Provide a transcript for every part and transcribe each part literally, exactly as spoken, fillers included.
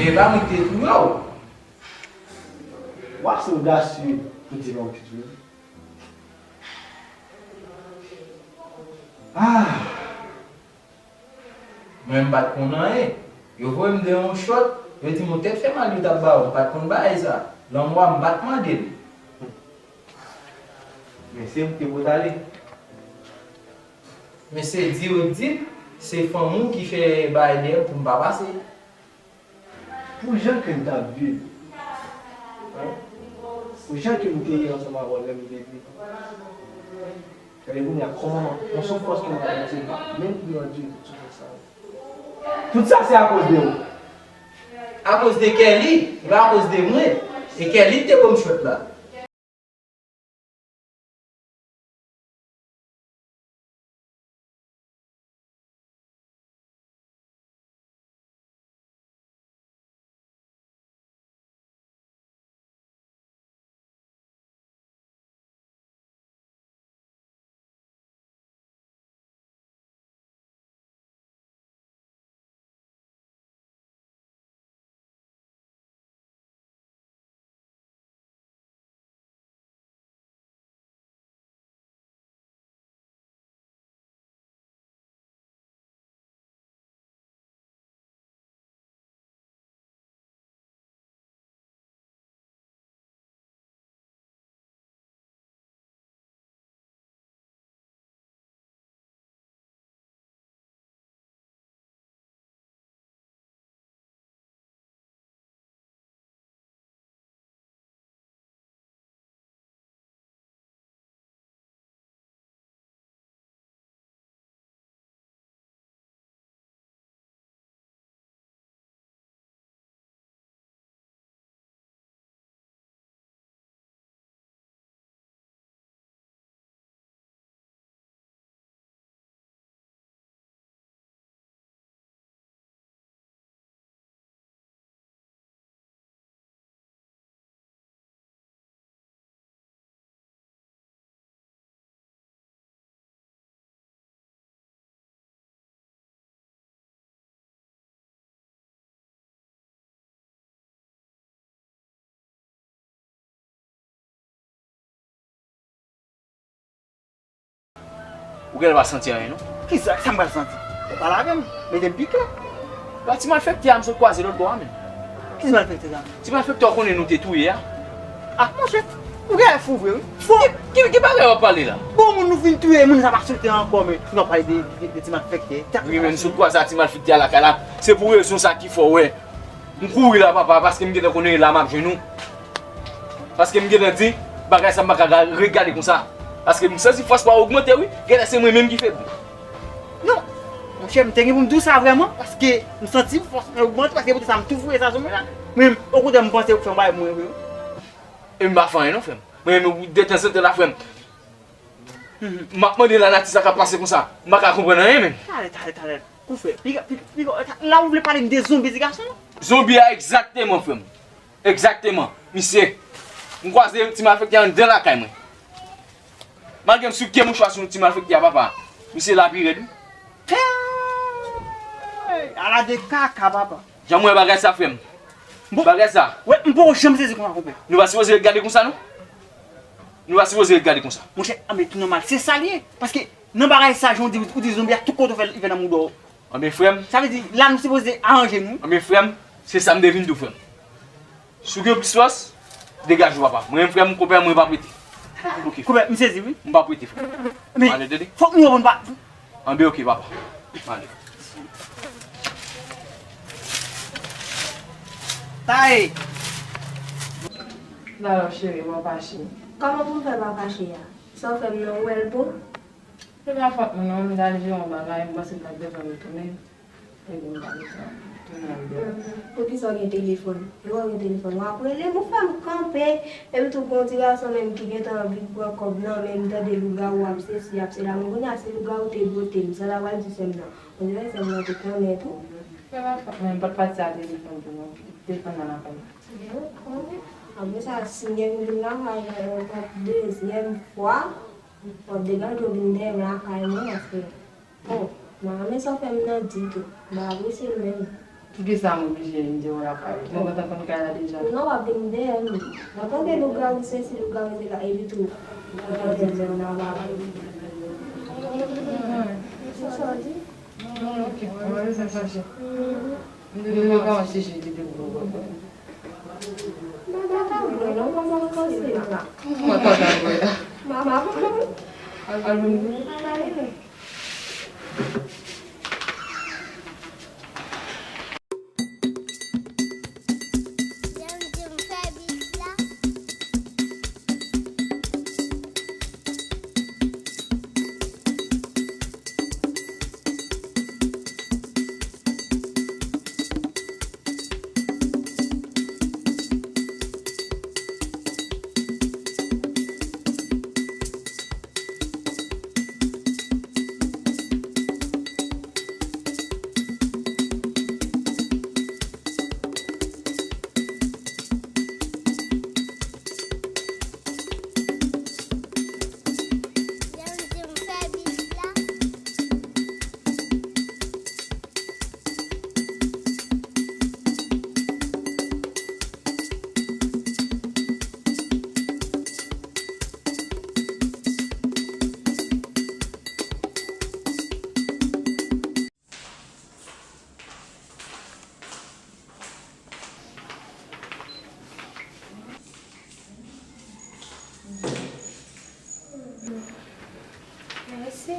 E pa mwen ki te touye w. W ap se odasye pou di non pitit mwen. Ah! Mwen m pa t konn anyen. Yo voye m deyò yon chòt, yo di m yon tèt fè mal yo t ap ba w, m pa t konn bagay sa. Lanmò a m pa t mande l. Men se ou ki te pot ale. Men se di yo di m, se fanmi w ki fè bagay dèyè m pou m pa pase. Pou jan ke m t ap viv, hein? Pou jan ke m te ye ansanm avè w lè m te viv. Gade kounye a kòman yon soufrans ke m ap pase, menm pou yo andire tout soufrans sa yo. Tout sa se akoz de ou. Akoz de Kelly, e pa akoz de mwen. E Kelly ki te ban m chòt la. Ou genlè pa santi anyen, non? Kisa? Sa m pral santi? Ou pale avè m? Mete m pi klè. Ba ti malfektè a m sot kwaze lòt bò a, menm. Ki malfektè sa? Ti malfektè w konnen nou te touye a. Ah, monchè, ou genlè fou vre, wi. Fou! Ki, ki, ki bagay w ap pale la? Bon, moun nou fin touye, moun sa pa sote ankò, men nou ap pale de, de, de ti malfektè. Wi, men m sot kwaze a ti malfektè a lakay la. Se pou rezon sa ki fè w wè m kouri la, papa, paske m gentan konnen e la m ap jwenn ou. Paske m gentan di, bagay sa m pa ka ga-, ret gade konsa. Paske m santi fòs pa w ogmante, wi. Genlè se mwen menm ki febli. Non, monchè, m te gen pou m di w sa vrèman, paske m santi fòs mwen ogmante, paske poutèt sa m tou fouye sa sou mwen la. Men, okontrè, m panse ou fè yon bagay pou mwen vre, wi. E m pa fè anyen non, frè m. Mwen menm, detanzantan la, frè m, m ap mande lanati sa k ap pase konsa. M pa ka konprann anyen, menm. Talè, talè, talè. Kou fè. Piga, piga, piga, la ou vle pale m de zonbi ti gason? Zonbi a, egzakteman, frè m. Egzakteman. Misye, m kwaze ti malfektè a anndan lakay mwen. Malgre m sou ke mouchwa sou ti malfektè a, papa. Misye la pi rèd, wi. Hey! Ala de kaka, papa. Jan m wè bagay sa, frè m. Bon. Bagay sa. Wè, m poko janm sezi konsa, konpè. Nou pa sipoze ret gade konsa, non. Nou pa sipoze ret gade konsa. Monchè, anben tou nòmal. Se sa l ye. Paske nan bagay sa, jan w di, ou di zonbi a, tout kote w fè l, li fè nan mouda w. Anben, frè m. Sa vle di, la nou sipoze aranje nou. Anben, frè m, se sa m te vin di w, frè m. Si w gen plis fòs, degaje w, papa. Mwen menm, frè m, konpè, mwen pa prete. Ok. Konpè, m sezi, wi. M pa prete, frè m. Men, ale, tande. Fòk nou aprann pa. Anben, ok, papa. Ale. Taye! Lalo, cheri, mwen fache. Kòman pou m fè pa fache a? Sa w fè m nan, ou wè l bon? Se pa fòt mwen non, m t al jere yon bagay, m panse m t ap bezwen m tounen. Epi m pa bezwen tounen andedan. Mhm. Poukisa w gen telefòn? Lè w gen telefòn, w ap rele m, ou fè m kanpe. Epi tou, gen yon ti gason menm ki gentan anvi pran kòb nan men m, tande lougawou ap sesi, ap sela. Men kounye a, si lougawou te bwote m, sa l ap pral di sè m nan? Ondirè sè m nan te konnen tou. Se pa fòt mwen, m pa t pase a telefòn tou non. Telefòn nan lakay mwen. Apre sa, si m gen pou vin lakay mwen ankò dezyèm fwa, w ap degaje w vin dèyè m lakay mwen, paske, oh, m pa renmen sa w fè m nan ditou. M pa apresye l menm. Poukisa m oblije vin di w lakay ou? Mwen gentan konn kay la deja. Non, w ap vin dèyè m. Mwen tande lougawou, sesi lougawou te la, epi tou. Mwen tande m nan lakay. Se sa w di? Non, ok. Mwen pa bezwen fache. M te vin nan kay ou chèche li te pou ou. Mwen pa ka vre, non, mwen pa ka vre. Mwen pa ka vre. Mama, al vin. Mèsi.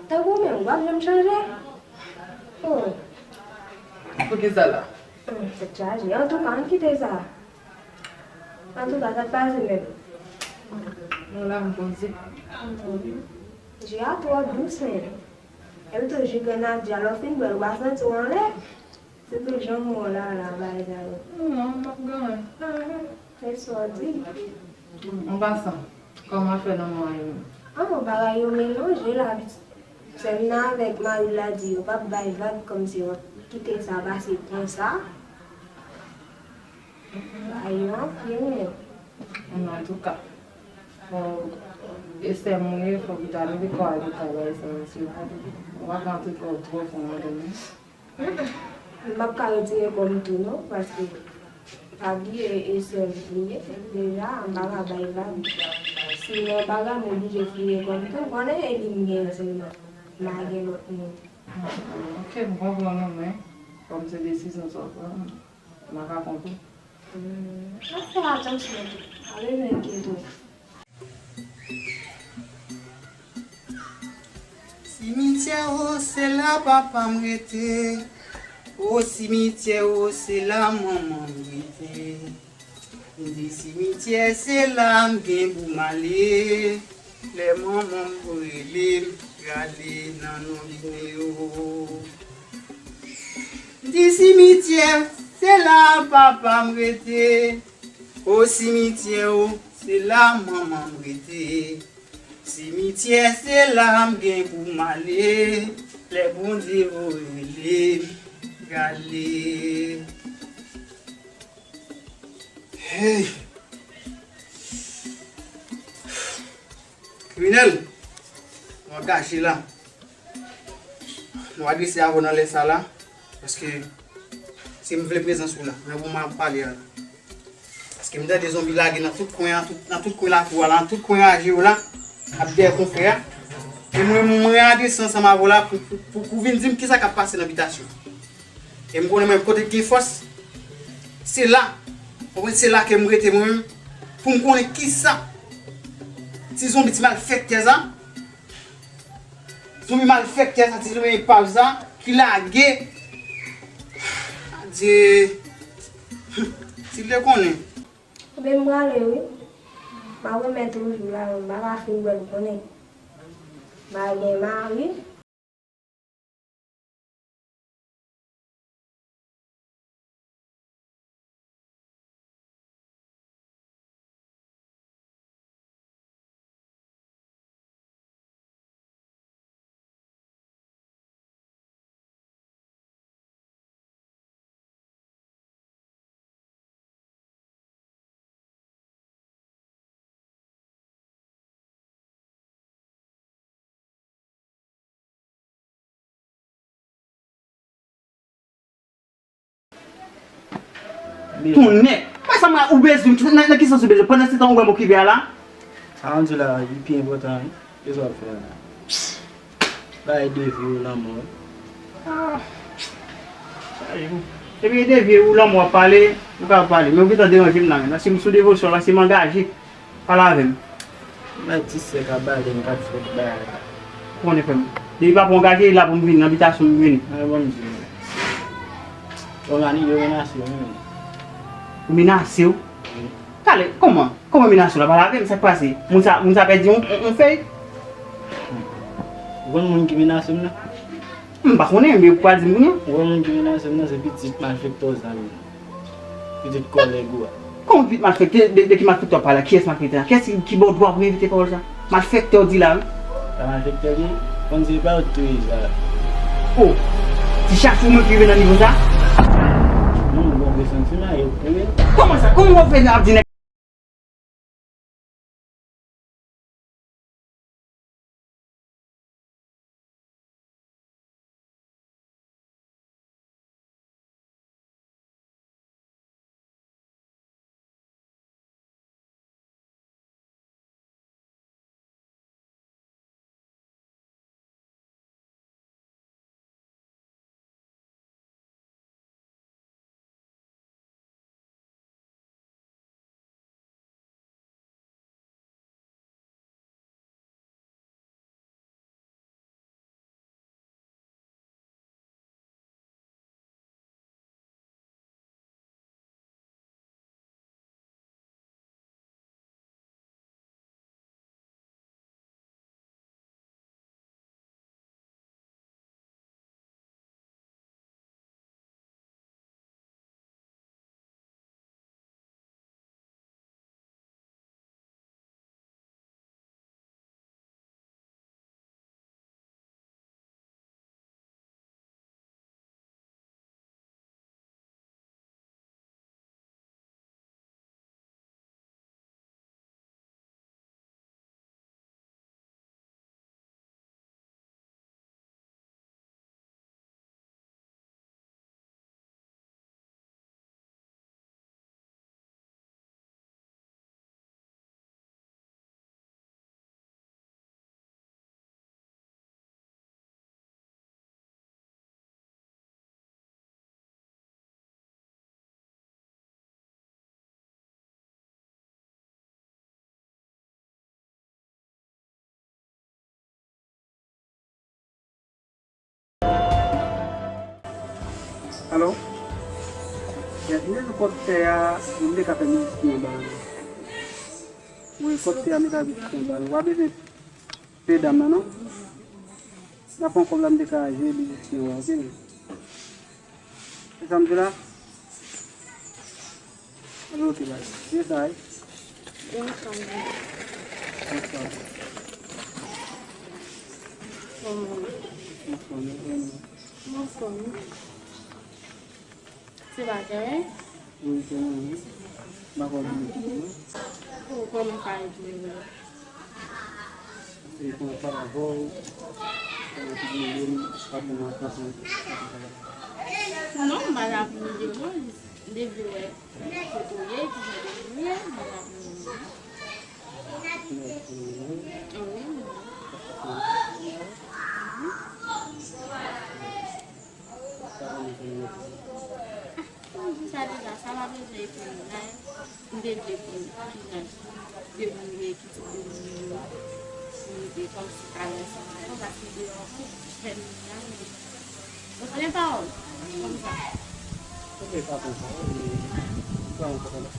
Tankou menm, w ap janm chanje? Oh. Poukisa la? Hmm, tèt chaje. Antouka, ann kite sa. Antouka, sa t pase menm. Non, la m poze. Ji a twò dous, men. Epi tou, ji grenadye a, lè w fin bwè l, ou pa santi w anlè? Se tou jan mwen la, la, bagay sa yo. Non, m ap gade. Fè sa w di. An pasan, kòman afè nan mwen yo? Ah, bon, bagay yo melanje la, pitit. Sè m nan avèk mari l la di yo p ap bay vag, kòmsi yo kite sa pase konsa. Bagay yo anfle, men. Antouka, fò, e sè m ou ye, fò w ta leve kò w al travay sa, mesye. Ou pa ka antre twò, twò fon nan men. M p ap ka retire kò m tou non, paske pa bliye e sè m li ye, deja m pa ka bay vag. Sinon, pa ka m oblije fouye kò m tou, konnen e li m gen sèlman, m pa gen lòt moun. Ok, m konprann ou, men kòm se desizyon sa w pran, m pa ka kont ou. Hmm, ap fè atansyon tou, pa bezwen enkyete w. Simityè o, se la papa m rete. O simityè o, se la manman m rete. M di simityè, se la m gen pou m ale. Lè manman m rele m, rale nan non vini o. M di simityè, se la papa m rete. O simityè o, se la manman m rete. Simityè, se la m gen pou m ale. Lè Bondye voye rele m, rale. Hey! Kriminèl, nou angaje la. Nou adrese avè w nan lè sa la, paske se m vle prezans ou la, nan moman m ap pale a la. Paske m tande zonbi lage nan tout kwen an, tout, nan tout kwen lakou a la, nan tout kwen raje yo la, ap dèyè konfrè a. E mwen, mwen adrese ansanm avè w la pou, pou, pou, pou vin di m kisa k ap pase nan bitasyon. E m konnen mwen kote k gen fòs, se la, konprann, se la ke m rete mwen menm, pou m konnen kisa ti zonbi, ti malfektè sa, zonbi malfektè sa, ti zonbi epav sa, ki lage. Adye. Si l te konnen. Ebyen, m prale wi. M ap remèt ou jou la, m pa ka fin bwè l, ou konnen. M pa gen mari. Tounen. Mwen sa mwen ou bezwen, nan, nan ki sans ou bezwen? Pandan se tan ou wè m okipe a la? Sa w di la, li pi enpòtan, wi. Kisa w ap fè a la? Bay devi ou lanmò. Ah. Epi devi ou lanmò ap pale, ou ka pale. Men ou gentan deranje m la menm. La, si m sou devosyon, la, si m angaje, pale avè m. Bay ti sèk a bale, m pa t fèt bay. Konnen frè m. Depi papa angaje, li la pou m vini, nan bitasyon m vini. Mwen bon m di. Bon, mani, yo menase w menm. Ou menase w? Wi. Talè, kòman? Kòman menase w la? Pale avè m, sa k pase? Moun sa, moun sa pèdi yon, yon, yon fèy? Ou konn moun ki menase m nan? M pa konnen, men ou pral di m kounye a. Ou konn moun ki menase m nan, se pitit malfektè w zanmi. Pitit kòlèg ou a. Kòman pitit malfektè? De, de ki malfektè w ap pale la? Kiyès malfektè a? Kiyès ki, ki ba w dwa pou repete pawòl sa? Malfektè w di la, wi. Sa malfektè li, konn se pa yo t touye sa. Oh! Ti chachou mwen ki rive nan nivo sa? Non, m gon presantiman yo t touye. Kòman sa? Kòman w ap fè ap di nèg Alo? Yes, m te jwenn kòb tè a, m te ka fè mizisyen anba l. Wi, kòb tè a, m te ka fè mizisyen anba l. W a bezwen peye dam nan, non? N a pran kòb la, m te ka jwe mizisyen an, oke? Se sa m di la? Anben, oke, bye. Se sa, wi. Bonswa, mwen. Bonswa. Kòman w ye? Anfòm, anfòm. Anfòm. Se bagay, wi. Wi, se mwen menm. M pa ka bliye w, non. Oh, kòman ka ye tou, mwen? E kòman sa va avè w? Kòman ti bliye m? Pa bon nan sans mwen. Non, m pa ka bliye w, non. M te vle wè kote w ye, kijan w ye, m pa ka bliye w, non. Wi, mwen. Sa konn fè mwen. Mwen di sa deja, sa pa bezwen etone la, hein. M te vle konn ki jan de moun yo ye, ki tip de moun yo ye. Pou m te kòmsi pale ansanm avè w, paske m te yon koup jèn moun nan, men ou konnen pawòl, kòmsa. Ok, pa konsa, e, pran yon konsa.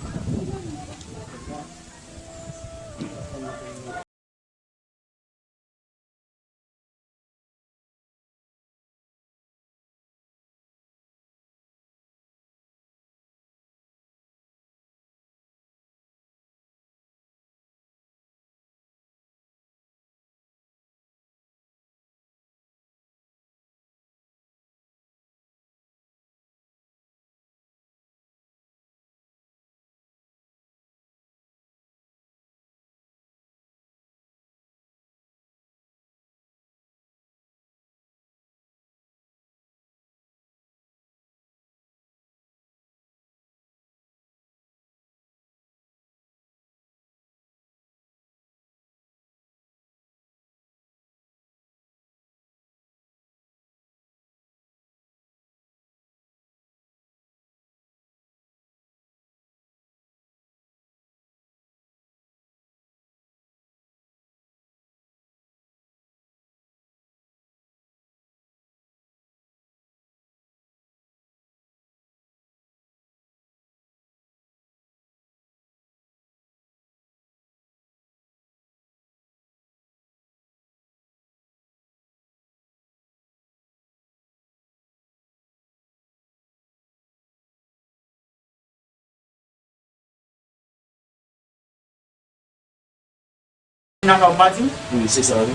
Nan ka w pa di m? Wi, se sa, wi.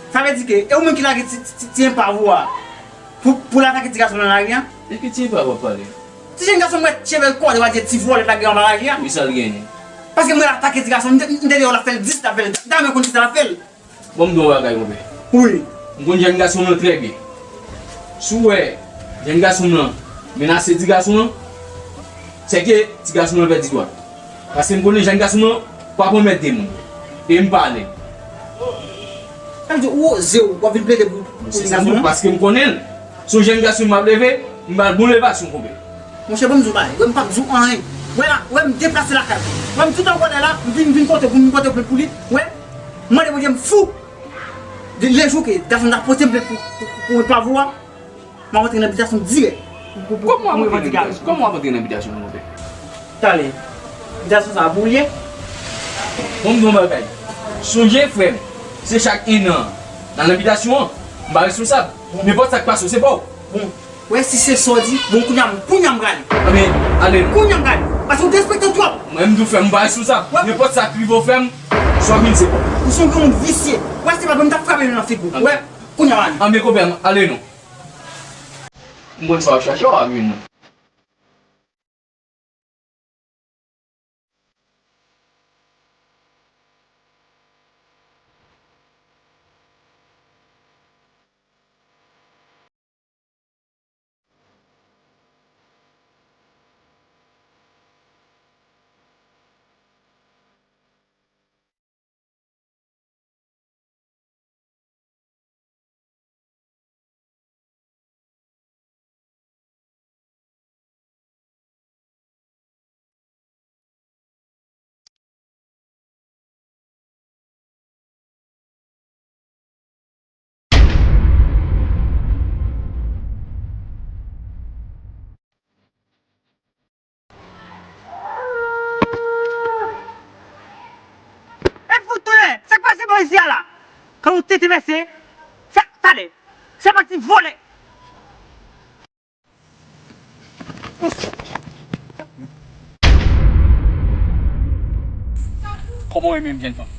Sa vle di ke e ou menm ki lage ti, ti, ti enpav ou a pou, pou l atake ti gason nan lari a? E ki ti enpav w ap pale? Ti jenn gason m wè cheve l kòde, w a di ti vòlè l lage anba lari a. Wi, sa l genyen? Paske m wè l atake ti gason, m te, m te di w l ap fè l dis, l ap fè l, dayè mwen konn kisa l ap fè l. Bon, m di w yon bagay, monchè. Wi. M konn jèn gason nan trè byen. Si w wè jèn gason nan menase ti gason nan, sèke ti gason nan pèdi dwa. Paske m konnen jèn gason nan pa pran mèt de moun. E m pa ale. Sa vle di ou oze w, w ap vin plede pou, pou ti gason nan? Paske m konnen l. Se yon jèn gason m ap leve, m ba l bon levasyon, konpè. Monchè, ban m di w bagay. Wè, m p ap di w anyen. Wè la, wè, m deplase lakay. Wè, m tout an kòlè la, m vin, vin kote w pou m pote w plent pou li. Wè, m mande Bondye m fou. De lejou ke gason ta pote m plent pou, pou, pou enpav ou a, m ap rantre nan bitasyon dirèk. Kòman w ap rantre nan bitasyon? Kòman w ap rantre nan bitasyon, monchè? Tande, bitasyon sa a pou w ye. Bon, m di w yon bagay. Sonje, frè m, se chak en an, nan, nan bitasyon an, m pa responsab. Nenpòt sa k pase w, se pa w. Bon, wè si se sa w di, bon, kounye a, kounye a m prale. Anben, ale non. Kounye a m prale. Paske w derespekte m twòp. Mwen, m di w frè m, m pa responsab. Wè. Nenpòt sa k rive w frè m, sa w vin se pa w. Ou se yon granmoun visye. Wè, se pa mwen m t ap frape nou nan figi w. Anben. Wè, kounye a m ale. Anben, konpè m, ale non. M konn sa w ap chache, w ap vin non. E fout tounen! Sa k pase bò isi a la? Kan ou tete mesye? Sa, tande! Se pa ti vòlè! Kòman w ye menm, jèn fanm?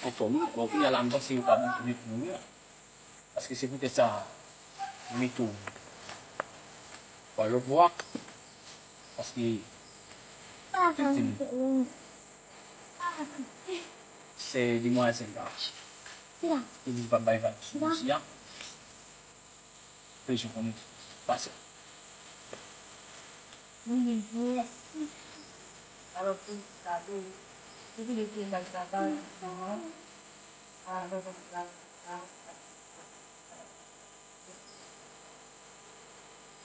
Anfòm, wi. Bon, kounye a la, m panse yo pa bon pou nou, wi. Paske se poutèt sa, m mete w pa lòt bò a. Paske, se demwazèl la, li di l p ap bay vag sou dosye a. Prezyon konnen pase.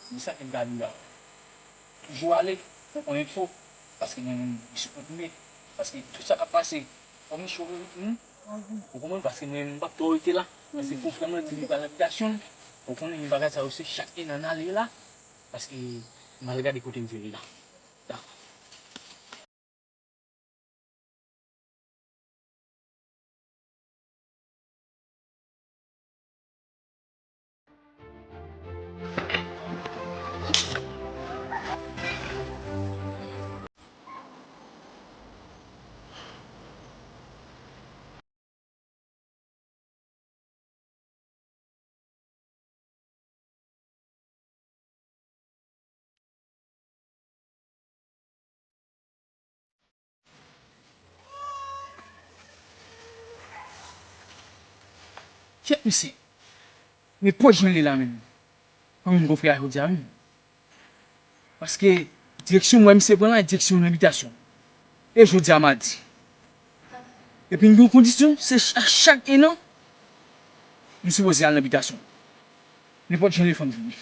Men sa ke m ka di w la. Toujou ale, fè konnen fo, paske mwen menm, m sou kont mwen, paske tout sa k ap pase, fò m cho, hmm? Ou konprann? Paske mwen menm, m p ap twò rete la, paske fò frè mwen di li pral nan bitasyon l, ou konnen, men bagay sa yo, se chak en an n ale la, paske m al gade kote m vire la. Dakò. Kèt mesye. Men pòch jwenn li la menm. Kòm yon gwo frè a jodi a menm. Paske direksyon m wè misye pran la, direksyon nan bitasyon. E jodi a madi. Epi m gen yon kondisyon, se ch-, a chak en an, m sipoze al nan bitasyon. Nenpòt jan de fò m jwenn li.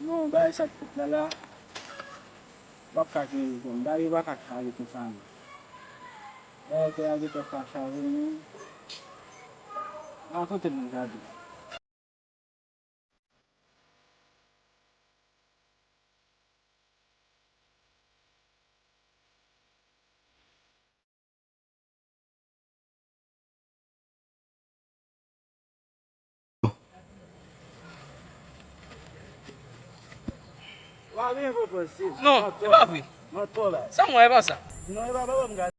Non, bagay sa k fèt la la, w ap ka jwenn li bon. Bagay yo pa ka chaje konsa non. Bagay kè a gentan ka chaje menm. Rakonte m yon gade. Pa gen fò panse. Non, e pa vre. Mantò la. Sa m wè, e pa sa. Non, e pa, pa, pa,